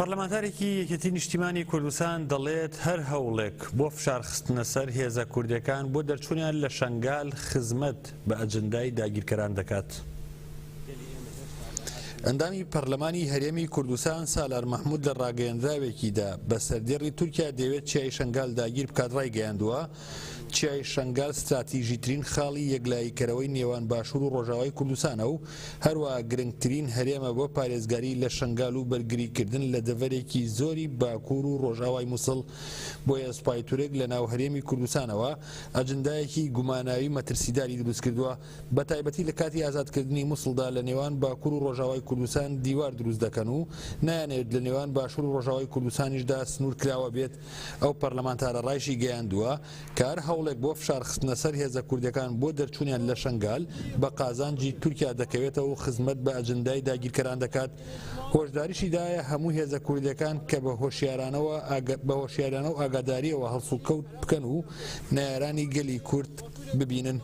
پەرلەمانتارێکی یەکێتی نیشتیمانی کوردستان دەڵێت هەر هەوڵێک بۆ فشارخستنە سەر هێزە کوردەکان بۆ دەرچوونیان لە شەنگال خزمەت بە ئەجندای داگیرکەران دەکات. ئەندامی پەرلەمانی هەرێمی کوردستان سالار مەحمود لە ڕاگەیەندراوێکیدا بە سەردێڕی تورکیا دەیەوێت چیای شەنگال داگیر بکات ڕایگەیاندووە، چیای شەنگال ستراتیژیترین خاڵی یەکلاییکەرەوەی نێوان باشوور و ڕۆژاوای کوردستانە و هەروەها گرنگترین هەرێمە بۆ پارێزگاری لە شەنگال و بەرگریکردن لە دەڤەرێکی زۆری باکوور و ڕۆژاوای موسڵ، بۆیە سوپای تورک لە ناو هەرێمی کوردستانەوە ئەجندایەکی گوماناوی مەترسیداری دروستکردووە، بەتایبەتی لە کاتی ئازادکردنی موسڵدا لە نێوان باکوور و ڕۆژاوای کوردستان دیوار دروست دەکەن و نایانەوێت لە نێوان باشوور و ڕۆژاوای کوردستانیشدا سنوور کراوە بێت. ئەو پەرلەمانتارە ڕایشیگەیاندووە کە هەر هەوڵێک بۆ فشارخستنە سەر هێزە کوردیەکان بۆ دەرچوونیان لە شەنگال بە قازانجی تورکیا دەکەوێتەوە و خزمەت بە ئەجندای داگیرکەران دەکات. هۆشداریشی دایە هەموو هێزە کوردیەکان کە بە هۆشیارانەوە بە هۆشیارانە و ئاگاداریەوە هەڵسوکەوت بکەن و نەیارانی گەلی کورد ببینن.